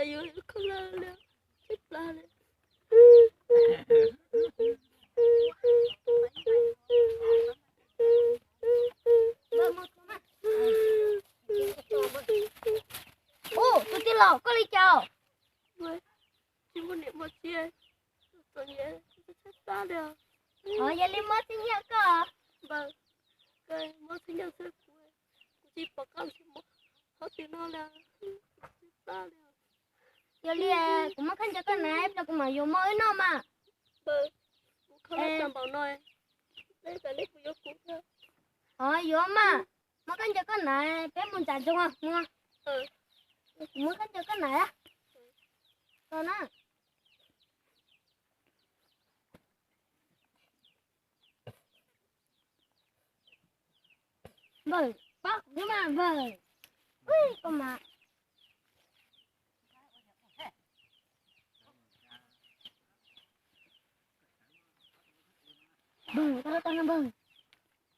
Yuav kho lawm li, tsis plam li. Ub, tus tij laug, koj li cas? Tsis muaj niam muaj txiv, txom nyem txhaj plab li. Yog li muab txhiab nyiaj koj. Npawg, muab txhiab nyiaj xwb, kuv tsis pom qab mus qhov twg no li, txhaj plab li. Yog li kuv muab khaub ncaws koj hnav ib pliag kuv mam yuav mov wb noj mas. Npawg, kuv kho tau npaum no, kuv yuav kuv. Yuav mas, muab khaub ncaws koj hnav peb mus ntsam ntsoog mus. Kuv muab khaub ncaws koj hnav. Tau na. Npawg, pab kuv thiab mas npawg. Ub, koj mas. Npawg, koj lub kais no npawg.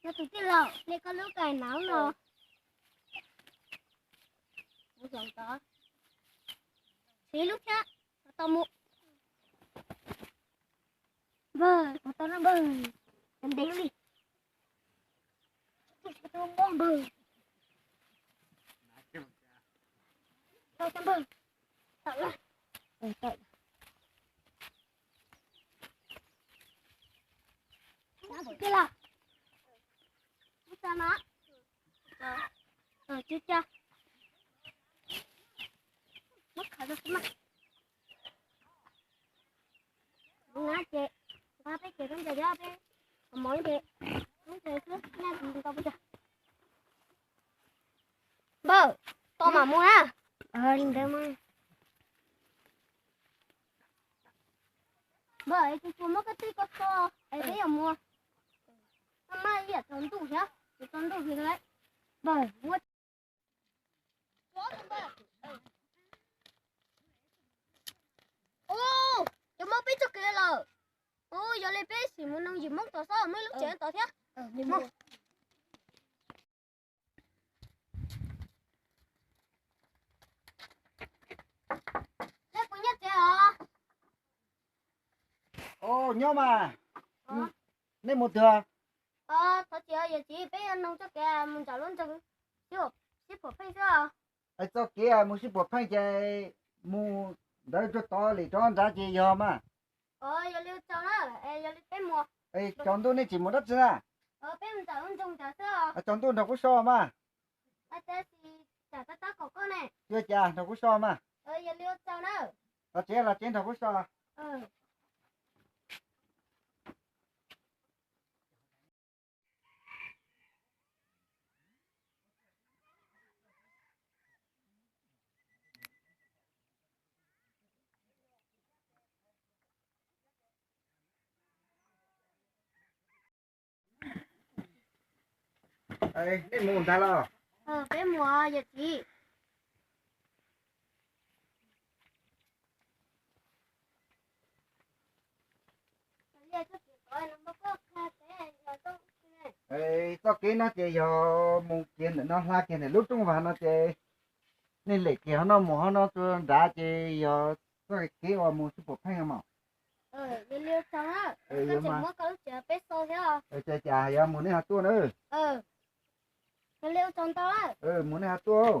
Yog tus tij laug, nej koj lub kais hnav no. Mus hloov tod. Siv lub thiab, tau mus. Npawg, tau no npawg. Ntev li. Npawg. Tau npawg. Tau lawm. Tsis lawm. Ub, tau no. Tsis tau. Muab khaws rau xwb mas. Nqa ces, nqa peb ces khaub ncaws cov peb, mov ces, khaub ncaws xwb, nyaj tsis tau peb cov. Npawg, tos mam mus na. Li ntawd mas. Npawg, es tsuas tsuas muab koj tij koj so es peb yuav mus. Koj maj ib yam tsaus ntuj thiab, tsaus ntuj thiab lawm. Npawg, muab. Ub, cov Hmoob peb txoj kev lawm. Ub, yog li peb sim mus noog yim Hmoob tod xwb, muaj ib lub tsev tod thiab. Nyob mas. Nej mus twg? Thov txim yawm txiv, peb yuav noog txoj kev mus nram lub nroog sib phuam pheej xwb. Es txoj kev mus sib phuam pheej ces mus ntawd rau tod li rov nrad ces yog mas. Yog li tsaus na, yog li peb mus. Tsaus ntuj nej tseem mus dab tsi na? Peb mus nram lub nroog nrad xwb. Tsaus ntuj nrog kuv so mas. Ua cas nrog kuv so mas. Los tsev los tsev nrog kuv so. Nej mus ntag los? Peb mus yawm txiv. Txoj kev no ces yog mus kiag ntawm no hla kiag ntawm lub rooj vag no ces nej lem kiag hov no mus hov no rau nrad ces yog txoj kev uas mus sib phuam pheej mas. Cas yog mus nej ho tuaj na. Mus nej ho tuaj.